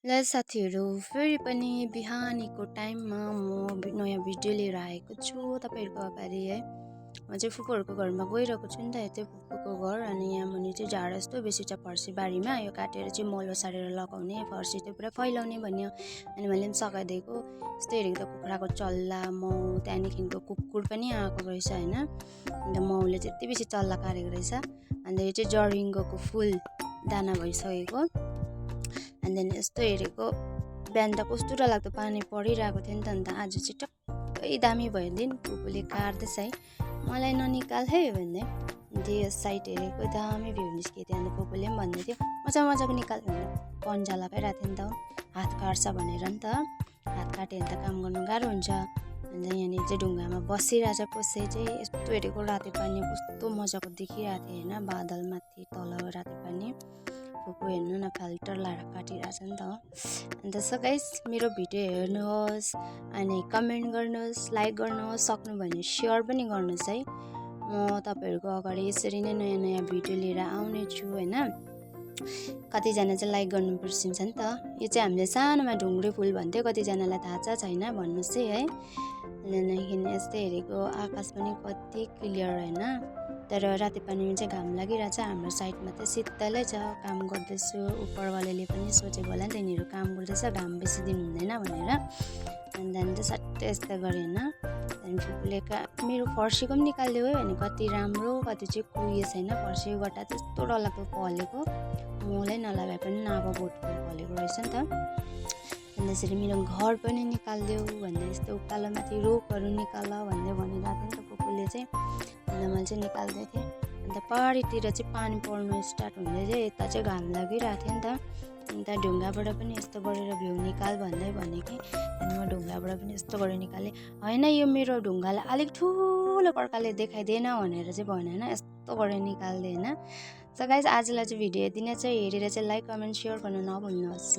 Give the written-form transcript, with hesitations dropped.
ल साथीहरू फेरि पनि बिहानीको टाइममा म नयाँ भिडियो लिएर आएको छु तपाईँहरूको अगाडि है। म चाहिँ फुपूहरूको घरमा गइरहेको छु नि त, यतै फुपूको घर। अनि यहाँ मुनि चाहिँ झाड यस्तो बेसी छ फर्सी बारीमा, यो काटेर चाहिँ मल सारेर लगाउने, फर्सी चाहिँ पुरा फैलाउने भन्यो। अनि मैले पनि सघाइदिएको। यस्तो हेरेको त कुखुराको चल्ला माउ, त्यहाँदेखिको कुकुर पनि आएको रहेछ होइन। अन्त माउले चाहिँ यति बेसी चल्ला काटेको रहेछ। अन्त यो चाहिँ जरिङ्गोको फुल दाना भइसकेको। अनि त्यहाँदेखि यस्तो हेरेको, बिहान त कस्तो डरलाग्दो पानी परिरहेको थियो नि त। अन्त आज चाहिँ टक्कै दामी भयो दिन, फुपूले काट्दैछ है, मलाई ननिकाल है भन्दै। अन्त यो साइड हेरेको दामी भ्यू निस्केको थियो। अन्त फुपूले पनि भन्दै थियो मजाको निकाल भनेर, पन्जा लगाइरहेको थियो नि त, हात काट्छ भनेर नि त। हात काट्यो भने त काम गर्नु गाह्रो हुन्छ। अन्त यहाँनिर चाहिँ ढुङ्गामा बसिरहेछ कसै चाहिँ, यस्तो हेरेको राति पानी कस्तो मजाको देखिरहेको थियो होइन, बादल माथि तल राति पानी। फुपू हेर्नु न फिल्टर लाएर काटिरहेछ नि त। अन्त सो गाइस, मेरो भिडियो हेर्नुहोस् अनि कमेन्ट गर्नुहोस्, लाइक गर्नुहोस्, सक्नु भने सेयर पनि गर्नुहोस् है। म तपाईँहरूको अगाडि यसरी नै नयाँ नयाँ भिडियो लिएर आउने छु होइन। कतिजना चाहिँ लाइक गर्नु बिर्सिन्छ नि त। यो चाहिँ हामीले सानोमा ढुङ्ग्रे फुल भन्थ्यो, कतिजनालाई थाहा छ छैन भन्नुहोस् है। त्यहाँदेखि यस्तै हेरेको, आकाश पनि कति क्लियर होइन। तर राति पानीमा चाहिँ घाम लागिरहेछ। हाम्रो साइडमा चाहिँ शीतलै छ, काम गर्दैछु। उपरवालाले पनि सोचेको होला नि त, यिनीहरू काम गर्दैछ, घाम बेसी दिन हुँदैन भनेर। अनि त्यहाँदेखि चाहिँ सट्टै यस्तो गरेँ होइन। त्यहाँदेखि फुपूले मेरो फर्सीको पनि निकालिदियो है भने, कति राम्रो कति चाहिँ कुहियो छैन। फर्सीको गट्टा त्यस्तो डरलाग्दो फलेको, मलै नलगाए पनि नाबा बोटको फलेको रहेछ नि त। अनि त्यसरी मेरो घर पनि निकालिदेऊ भन्दै, यस्तो उकालोमाथि रुखहरू निकाल भन्दै भनिरहेको थियो नि त फुपूले चाहिँ। अन्त मैले चाहिँ निकाल्दै थिएँ। अन्त पारितिर चाहिँ पानी पर्नु स्टार्ट हुँदै चाहिँ यता चाहिँ घाम लागिरहेको थियो नि त। अन्त ढुङ्गाबाट पनि यस्तो गरेर भ्यू निकाल भन्दै भने कि, अनि म ढुङ्गाबाट पनि यस्तो गरेर निकालेँ। होइन यो मेरो ढुङ्गालाई अलिक ठुलो प्रकारले देखाइदिएन भनेर चाहिँ भन्यो होइन, यस्तो गरेर निकालिदिएँ होइन। सो गाइस, आजलाई चाहिँ भिडियो यति नै छ। हेरेर चाहिँ लाइक कमेन्ट सेयर गर्नु नभुल्नुहोस्।